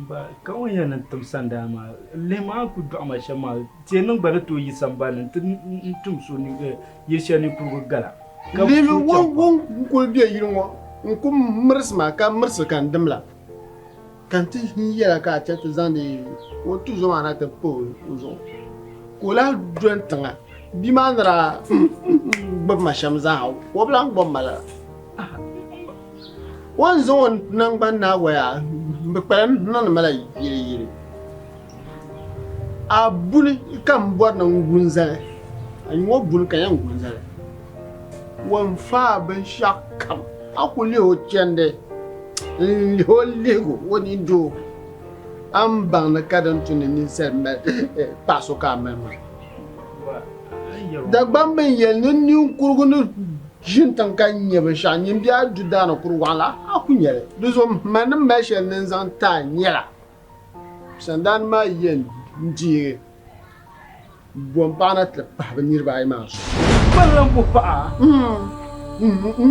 Ba, ka o ni yɛn niŋ tim sandaa maa, lihi maa ku dɔɣi ma shɛm maa, ti niŋ gba ni tooi yi sambani ni nti tum so yili shɛli ninkurigu gala. Ka Lihimi suhu chaŋ pam. ŋun kuli be yili ŋɔ n-ku mirisi ma ka mirisi ka n dim la, ka n ti yɛla ka a chɛ ti zaŋdi o tuzo maa na ti pa o zuɣu ka o lahi doli tiŋa. Bia maa ni daa gbubi ma shɛm zaa ha, o bi lahi gbubi ma lala. O ni zaŋ o naŋgbani na waya, bɛ kpalim niŋdi ma la yiliyili. A buni ka m bɔri ni n gu n-zali, a ŋɔ buni ka yɛn gu n-zali. O ni faai binshɛɣu kam, a ku lihi o chandi n-lihi o lihigu o nindoo, a ni baŋ ni ka din tu ni ninsal mali paɣ so ka a mali maa. Dagbamba n-yɛli ni ninkurugu ni ʒini tiŋ ka nya binshɛɣu, nyin bee a du daani kuri waɣinli, a ku nya li. Di zuɣu ma ni mali shɛli ni n zaŋ ti a nyɛla, sandaani maa yɛn deegi bɔmpaɣa na ti pahi bɛ niriba ayi maa zuɣu. Bɛ lan bo paɣa? M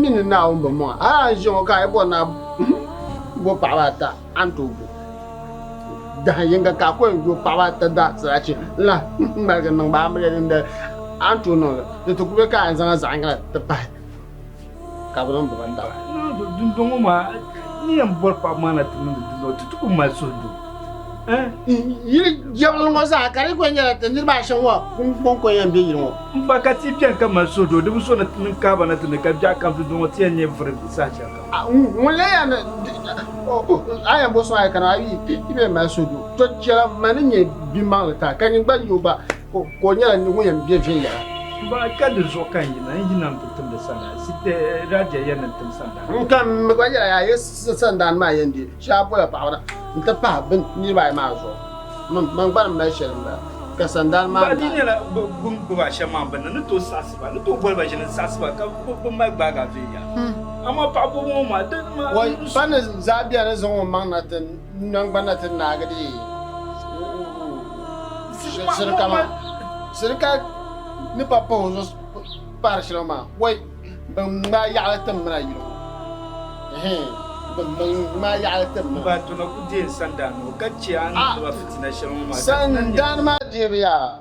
mi ni Naawuni bi mɔŋ a. Hal a ni ʒiya ŋɔ ka a yi bɔri ni a bo paɣiba ata, a ni tooi bo. Dahin yinga ka a ku yɛn yo paɣaba ata daa sarachi n-lahi ŋmaligi niŋ ba amiliya dindali, a ni tooi niŋ li. Di ti ku be ka a yɛn zaŋ a zaɣ yiŋga la ti pahi ka bɛ niŋ bibata. Dindɔŋɔ maa, n ni yɛn bɔri paɣaba maa na ti niŋdi dindɔŋɔ, ti ti ku mali suhudoo. Yili jɛmli ŋɔ zaa ka di ku yɛn nyɛla ti niriba ashɛm ŋɔ kɔŋko yɛn be yili ŋɔ. M ba ka ti beni ka mali suhudoo, di bi so ni ti niŋ kaaba na ti ni ka biɛɣu kam dindɔŋɔ ti yɛn nyɛ vuri saha shɛli kam. Ŋun lee yɛn a yɛn bo sɔŋ a yi kana a yi yi bɛ mali suhudoo, tɔ chɛla ma ni nyɛ bimaŋli taa ka nyin gba yi o gba ka o nyɛla ŋun yɛn be viɛnyɛla. Ba ka di zuɣu ka n yina, n yina n-ti timdi sandaan. Radia yɛn ni n tim sandaan. N ka m mi gba yɛla yaa yi sandaan maa yɛn di shee a bola paɣaba na n-ti pahi bɛ niriba ayi maa zuɣu. Man gba ni mali shɛli m-bala ka sandaan maa Ba di nyɛla bɛ ni gbubi a shɛm maa bɛ ni ni tooi saɣisi ba, ni tooi boli ba ʒini n-saɣisi ba ka bɛ mali gbaagi a viɛnyɛla. Amaa paɣa bɔbu ŋɔ maa di maa. Wai, pa ni zaa beni zaŋ o maŋ na ti naŋgbani na ti naagi di sirika maa. Sirika ni pa pahi o zuɣu pahiri shɛli ŋɔ maa, wai, bɛ ŋmaai yaɣili tim mi na yili ŋɔ. Ɛhɛn, bɛ ŋmaai yaɣili tim mi na. Ba tuna ku deei n sandaani ŋɔ ka chɛ a ni ti ba fitina shɛli ŋɔ maa. Sandaani maa deebu yaa,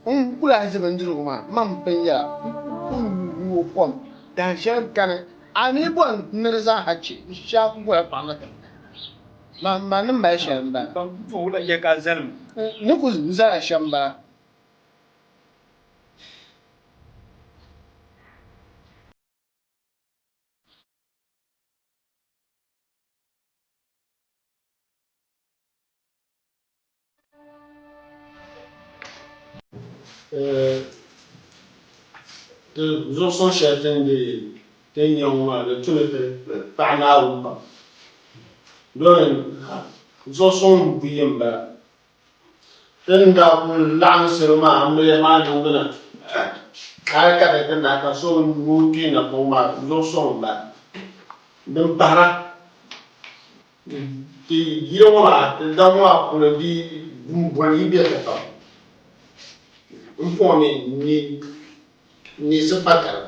n ku lahi ʒi bindirigu maa, man pun yɛla, n ku nyu o kom dahin shɛli kani, a mi bɔri ni di zaa ha chɛ, n shia ku bɔla paɣa na tim. Man ni mali shɛli m-bala. Ban ku puhi wula yɛ ka a zali mi? N ni ku zali a shɛm m-bala. Ti zuɣusuŋ shɛli ti ni deei ti ni nya ŋɔ maa di tumi ti paɣi Naawuni pam. Domin zuɣusuŋ buyi m-bala. Ti ni daa kul laɣim salo maa amiliya maa niŋbu na hal ka di ti naai ka so ŋun kpi napɔŋ maa zuɣusuŋ m-bala. Din pahira, Ti yili ŋɔ maa, ti daŋ ŋɔ maa puuni di boli yi be ti pam. M puɣi mi ni neesi patari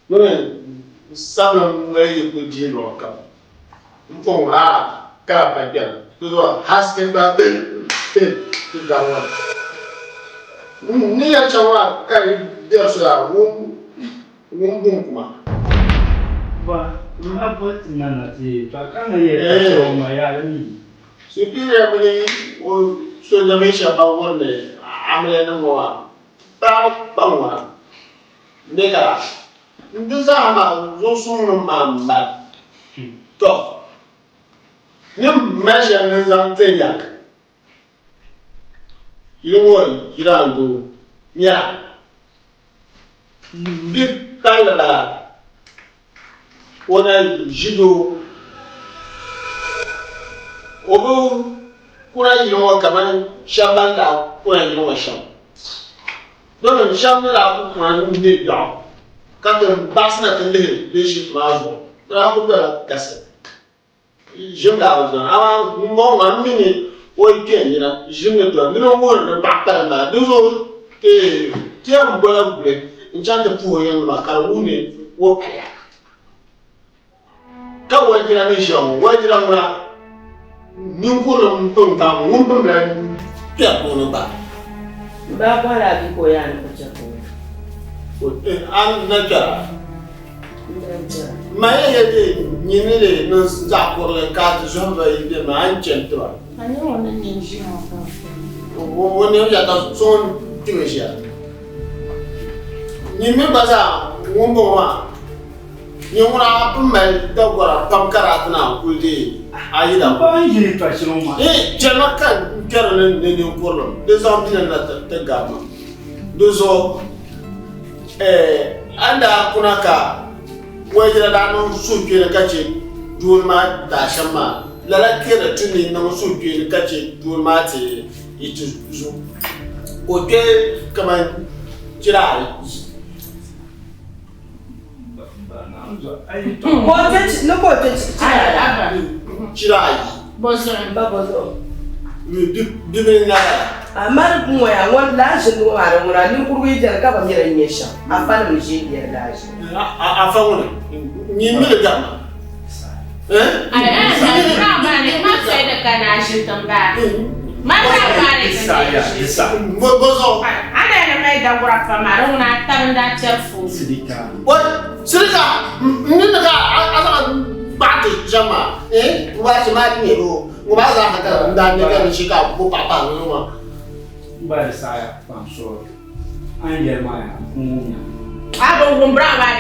mini sabilim noli yi kuli deei luɣili kam. M puɣi ŋɔ aa kala pa kpɛna, di zuɣu haske gba be ti daŋ ŋɔ ni. N ni yɛli shɛm maa ka yi bɛri soya Ŋun bun kuma. Ba, n a bo ti na na ti tɔɣi ka na yɛli ka chɛ o ma yaali mi. Superior mini o soja mini shɛba ban wuhiri ni amiliya niŋ ŋɔ maa paɣaba kpaŋ ŋuna bɛ ka di zaa maa zuɣusuŋ nim maa m-bala. Tɔ! Ni mali shɛli ni n zaŋ tin ya Yili ŋɔ yirandoo nyɛla bi palli bala o na ʒi doo o bi kuna yili ŋɔ kamani shɛba ban daa kuna yili ŋɔ shɛm domin shɛba ni daa kuli kuna n-ne biɛɣu ka ti baɣisi na ti lihi bɛ ʒi maa zuɣu di daa kuli bela kasi. Ʒim daa bi dɔni, amaa ŋ-ŋɔ maa m mi ni o yi kpe n-yina ʒim ni dɔni ni di wuhiri ni paɣa kpalim maa. Di zuɣu ti yɛn bola guli n-chaŋ ti puhi o yiŋnima ka di wuhi ni o paya. Ka walijira ni ʒiya ŋɔ, walijira ŋuna ninkurili m-pun baŋ ŋun pun bi lahi kpɛri puuni gba. M baa bɔhila a bia ka o yaa ni o chɛ ka o. A na kpɛra? Ma yɛn yɛli ti nyini ni di niŋ zaɣ kurili ka a ti zɔhi ba yi bɛ maa, a ni chani ti ba. A nya o ni neen ʒiya ŋɔ ka O neen ʒiya ka so ŋun kpimi ʒiya. Nyin mi gba zaa ŋun bɔŋɔ maa, nyin ŋuna a pun mali dagɔra pam ka daa ti naan kuli deei a yida ŋɔ. M paɣa n-yili yɛtɔɣ shɛli ŋɔ maa. Chɛli ma ka n kpɛri ni ninkurilim di zaŋ bina na ti gari ma. Di zuɣu a ni daa kuna ka wayira daa niŋ suhukpeeni ka chɛ doo maa daa shɛm maa, lala ka di tu ni niŋ suhukpeeni ka chɛ doo maa ti yi ti zo ka o kpe kaman chira ayi. Chira ayi. Bibili n-lala. Amaa di ŋɔya ŋɔ laa ʒini ŋɔ maa di ŋuna ninkurigu yi beni ka bi mi din nyɛ shɛm afa nim ʒi n-deri laa ʒini. Afa ŋuni nyin mi li gari ma. Sirika n ni ka a zaŋ gbaɣi ti shɛm maa ŋɔ maa maa di nyɛ doo ŋɔ maa zaa ha ka n daa nyɛ ka di chɛ ka a bo paɣa pahi ŋɔ maa. M ba di saɣiya pam sɔri. A ni yɛli maa yaa, n wumya. A bi wum bra maa.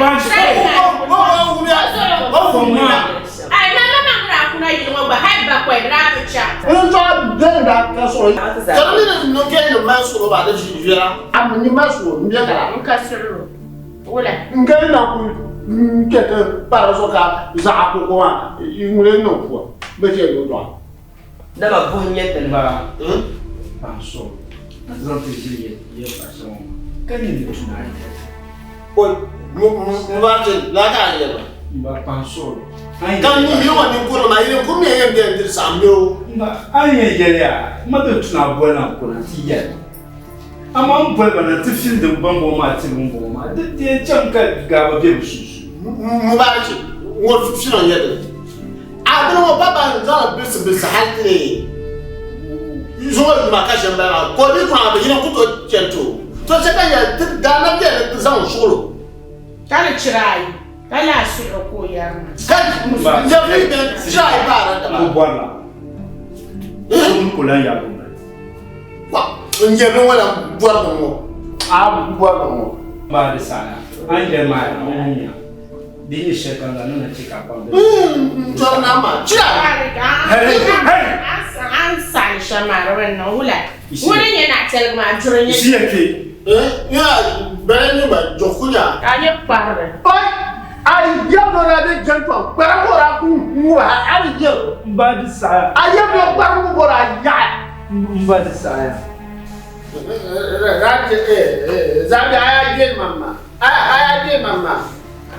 yili ŋɔ gba hali bakɔi di daa bi chaŋ. N tɔɣa bɛni daa ka suɣuri ka di mi ni niŋ kɛ ni mali suɣuri maa di viɛla. A mi ni mali suɣuri m bɛ kala. N ka suɣuri wula. N ka na ku kɛ ti para zuɣu ka zaɣa koko maa ŋuni niŋ pua bɛ chɛ ni o dɔɣi. Dama buhi n-nyɛ ti ni. Ba paɣa so ka zaŋ ti ʒili yɛltɔɣa shɛŋa ŋɔ ka nyɛ ni tunaani. O m-ba ti laa ka a yɛli ba. M ba paɣa so ka n niŋ yili ŋɔ ninkurili maa, yili kur mi yɛn beni diri saɣim bee o. M ba, a ni yɛn yɛli ya, m ma ti tuna boli na n-kuna nti yɛli. Amaa m boli ba na nti filindi bambɔŋɔ maa tiri bambɔŋɔ maa, di di yɛn cham ka gaaba be bɛ sunsuuni. Mubarak ŋɔ fila n-nyɛ dini? A bini ŋɔ pa ban zaŋ bilisi bilisi hal ti neei zuŋɔ yuma ka ʒe m-bala maa, ka o dii kuna bɛ yino ku tooi chani ti o. To chɛ ka yɛli ti daa na beni ti zaŋ suɣilo. Ka di chira ayi, ka lahi suɣiri ka o yɛri ma. Ka yɛri mi bɛ chira ayi paara daba. O bɔrila. So mi ku lan yɛri o noli. Wa, n yɛri ŋɔ la bɔrigi ŋɔ. A bɔrigi ŋɔ. Maa di saha, a ni yɛli maa yaa, o wumya. Di nyɛ shɛli kam zaa niŋ na chɛ ka a kpaŋ di. N tɔri naa maa chira. Hey! Hey! A ni saɣim shɛm maa di bi niŋ wula. Ŋuni n-nyɛ naɣitɛligu maa? Duri n-nyɛ. Ʒiya kpe. Nya bala nyɛ gba jɔkunya. Ka a nyɛ kparili. Oi! A yɛm o daa be jɛntɔŋ kpara ka o daa ku ŋubi hal a bi yɛl o. M ba di saɣiya. A yɛm o kpara ŋubi o daa yaɣi. M ba di saɣiya. Zabi a yaa doli mam maa. A yaa doli mam maa.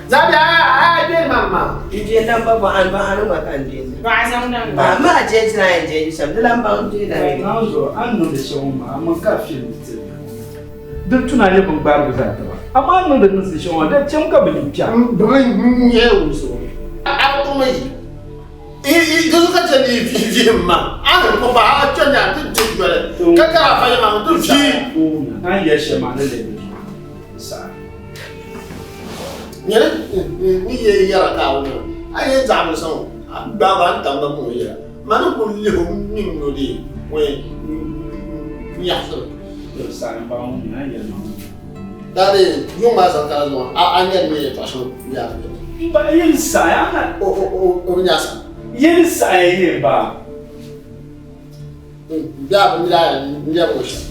Zabi a yaa doli mam maa. N je lamba bɔɣa n bɔɣa ni ŋɔ ka n je na. Bɔɣa zaŋ na n ba. Maa je ti na yɛn je shɛm di lan baŋ je na. Naanzuo, a ni niŋdi shɛm ŋɔ maa, a mi ka filim ti na. Di tuna nyɛ bin gbaarigu zaa taba, amaa a ni niŋdi niŋsim shɛm ŋɔ, di chɛmi ka bɛ yi kpɛra. Bɛ mi nyɛ wumsibu. A tuma yi di zuɣu ka chɛ ni yi vihi m ma, a ni kpuɣi ba a chɛ ni a ti di doli ka kari a fa yɛma n ti vi. A ni yɛli shɛm maa ni leei di zuɣu di saha. Nyɛli ni yɛ yɛra ka a wum a yɛn zaɣi bi sɔŋ a gbaagi a ni tam ba ŋɔ yɛla ma ni kuli lihi o mini o dee ŋɔ nyaɣisiri. Daa dee yuŋ maa zaŋ kana zuŋɔ a nyɛri ni yɛltɔɣa shɛŋa yaari bɛ ni. Ba yɛn saɣi a na. O bi nyaɣisa. Yɛn saɣi yɛn ba. Bɛ a bi miri a lɛbi ŋɔ shɛm.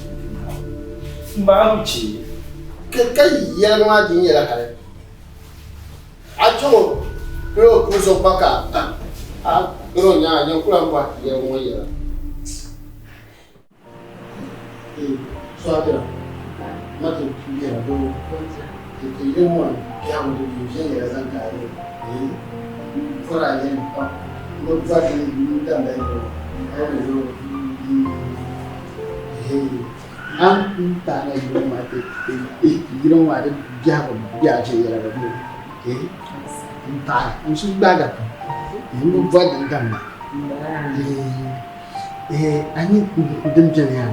M ba a bi chɛ. Ka yɛligu maa di nyɛla hali a chaŋ o bee o puli so gba ka a biri o nyaaŋa nyɛ ku lan bɔhi yɛligu ŋɔ yɛla. Sɔabira, ma ti yɛra doo ti ti yili ŋɔ biɛhigu di bi viɛnyɛla zaŋ ti a yuli bɔri a yɛli pam n bi bɔri ni n damda yuli ŋɔ ka yi ni a ni paai na yili ŋɔ maa ti yili ŋɔ maa di biɛhigu be a viɛnyɛla bi bɛ n paai n suhu gbaaga pam n bi bɔri ni n damda A ni din beni yaa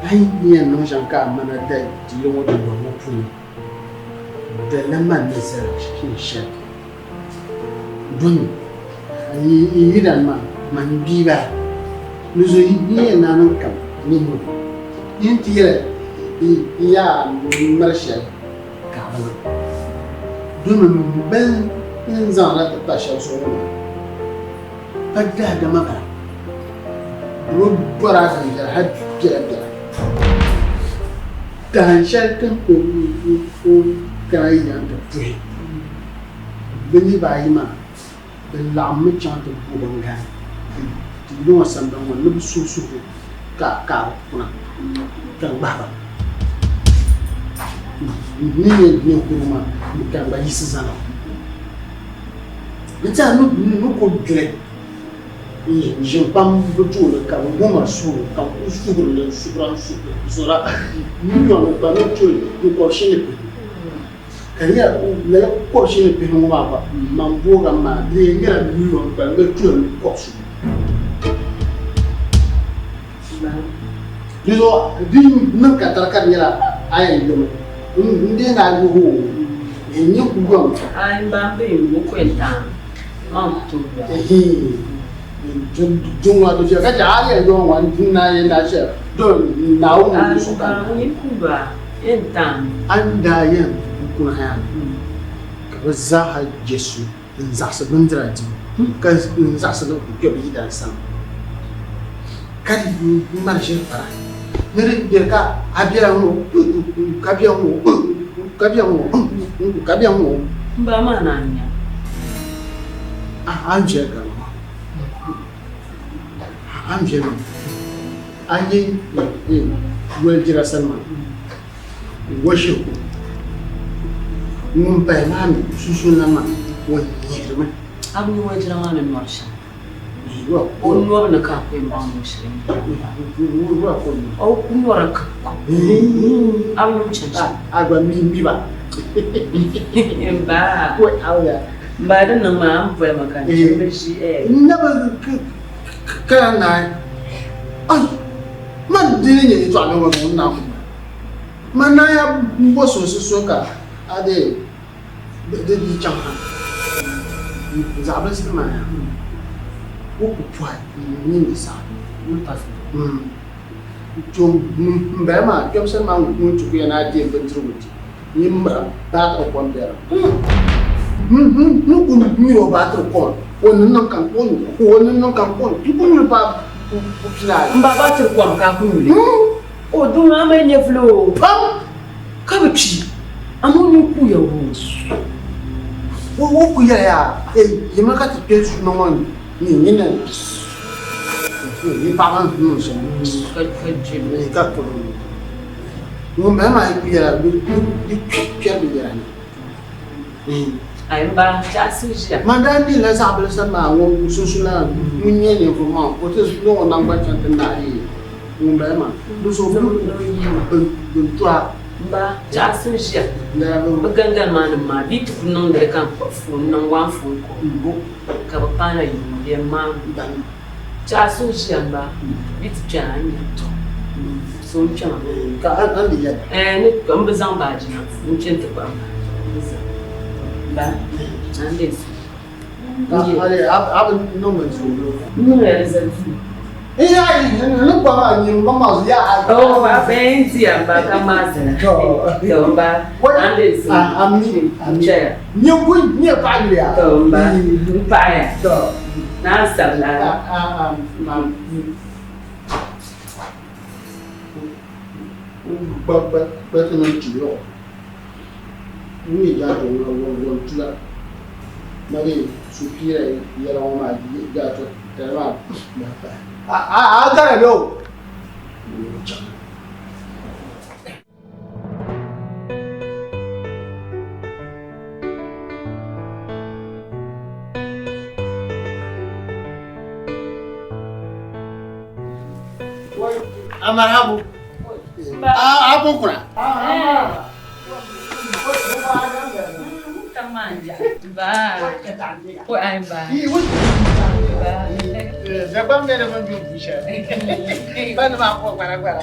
a yi yɛn niŋ shɛm ka a mana da yili ŋɔ dundɔŋ ŋɔ puuni dolila man ni zali shɛli domi n yidana maa man bia bala ni zo yi yɛn naa niŋ kam ni ŋɔ yi ni ti yɛli n yaa miri shɛli ka a bi niŋ domi bɛn ni zaŋla ti pa shɛb zuɣu ŋɔ maa pa daadama bala bɛ bi bɔri a din viɛla hal biɛlabiɛla. Dahin shɛli ti ni tooi kana yi nti puhi bɛ niriba ayi maa, bɛ laɣimmi chaŋ ti bo bingani ti yili ŋɔ sambani ŋɔ ni bɛ suhi suhigu ka a bi kuna ka n gbahi ba. N ni nyɛ ninkurigu maa ka n gba yiɣisi zani. Di tɛha ni ku duli n-ʒi n-kpam bɛ tooni ka bɛ ŋɔ ma suhuri ka n kul suhiri li n-suhira n-suhira miliɔn ni gba ni tuli ni kɔbishini ni pihinu. Ka di nyɛla lala kɔbishini ni pihinu ŋɔ maa gba man boogan maa di yɛn nyɛla miliɔn gba ni tuli ni kɔbishinu. Di zuɣu di niŋ ka tari ka di nyɛla a yɛn yomi n deei ni a yuhi o n nyɛ ku yom. A n ba bɛ n ku yɛn taam man ku tooi yɔɣi. Duŋa di viɛla ka chɛ a yɛn yɔŋ ŋɔ n na yɛn daa chɛ do Naawuni ŋun be sokam. A n yi ku yɔɣi yɛn taam. A ni daa yɛn kuna ha ka bɛ zaaha je so. N zaɣisi bindira dibu, ka n zaɣisi ni n kpe bɛ yidana sani, ka di ŋmari ʒiri para ni di beri ka a bela ŋ-ŋɔ ka be ŋ-ŋɔ ka be ŋ-ŋɔ ka be ŋ-ŋɔ. M ba maa naan nya. A ni viɛli gari ma, a ni viɛli ma, a yi wolijira sani maa. Wɔshɛku ŋun pahi maa mi sunsuuni maa, o nyihirimi. A bi nya wɔjira maa ni nɔri shɛm? O nɔbu ni ka a ku yɛn baŋ ni o shiri nyihirimi. O ku nɔri kibikib. A bi nya o ni chani shɛm? A gba mi m-bi ba. M ba, m ba di niŋ maa a ni boli ma ka n chani bɛ ʒi. N na bi kana naai. Ai! Man di ni nyɛ yɛtɔɣa ni ŋɔ zuɣu n naan ku ma. Man naan ya m-bo suhisi so ka a dee di di chaŋ ha. Zaɣ bilisili maa yaa o ku pɔhi n ni saɣi. To m bala maa kpɛm sani maa ŋun ti ku ya ni a deei bindirigu di nyin mira baatiri kom bɛra. N ni ku nyuri o baatiri kom o ni niŋ ka n ku nyu o ni niŋ ka n ku nyu n ku nyuli paai pinaayi. M ba baatiri kom ka a ku nyuli? O doo maa mali nyɛvuli o pam ka bi kpi amaa o nini kuuya o. O ku yɛli yaa yimina ka ti kpe suuna ŋɔ ni nyini yi paɣaba ni niŋ shɛm ka kpiri ka kpiri ŋun bala maa yi ku yɛla di kpɛri binyɛra ni. Ayi m ba, chaɣisi ʒiya. Man daa mi la zaɣ bili sani maa ŋun sunsuuni la ŋun nyɛ ninvuɣ maŋ ka o ti zaŋ o naŋgbani chaŋ ti naai ŋun bala maa. Di zuɣu bɛ ni tɔha. M ba, chaɣisi ʒiya. Bɛ gangani maa nim maa bɛ yi ti ku niŋdi li ka n kpuɣi foon n niŋ one phone call ka bɛ paana yuuni bɛ yɛn maami. Chaɣisi ʒiya m ba, bɛ yi ti kpɛna a ni nya tɔ so n kpɛma. Ka a ni yɛli? Ɛɛn ni m bi zaŋ baaji na n kpe nti kpuɣi m baaji m bi zaŋ. M ba, a ni leei so. Ka a bi niŋ bindirigu bee? N niŋya di zali duu. Ni kpa maa nyini ba maa zuɣu yaa. Oh, ba bɛn diya m ba ka maa zina. To m ba, a ni leei so. Ami. N chaya. Nyɛ ku nyɛ paɣa yuli yaa. To m ba, n paɣaya. To. Naa sabila. Gba gba ti niŋ tuliɣu. N mi jaato ŋuna wɔn tula ma dee supiira yɛla ŋɔ maa jaato tali maa bahi pahi. A gara bɛ o. Amarabu. A ko kuna. Ba. Ko ai ba. Zagbam ne da man biyu bushe. Ba ni ma ko gwara gwara.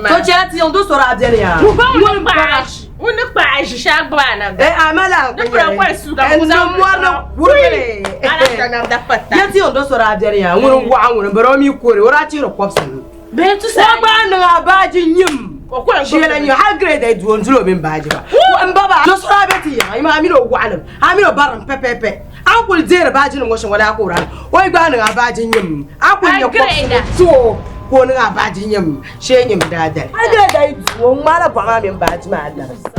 To chɛla ti yiŋ du sɔrɔ a biɛni yaa. Ŋun ni kpaai ʒi shɛli gbubi a na. Eh, a ma la Ni kura kɔli suuga Eh, ni mɔri ni kurigili. Ala ka namda pata. Ya ti yiŋ du sɔrɔ a biɛni yaa. Ŋun n waɣa ŋun n bari o mi kori o daa chihiri kɔbisi ni. Bee tusa. O gba niŋ a baaji nyim. O kɔli Shɛla nyim hali grade ayi duo n duli o mini baaji ba. N baba do sɔrɔ a bɛ ti yiŋa ima a mini o waɣalim a mini o barim pɛpɛpɛ. A ni kuli deeri baaji nim ŋɔ shɛm o daa ka o daa o yi gba niŋ a baaji nyim a kuli nyɛ kɔbisi ni ti o ka o niŋ a baaji nyim shee nyim daadali. Hali grade ayi duo n ŋmaala buɣa maa mini baaji maa labisi.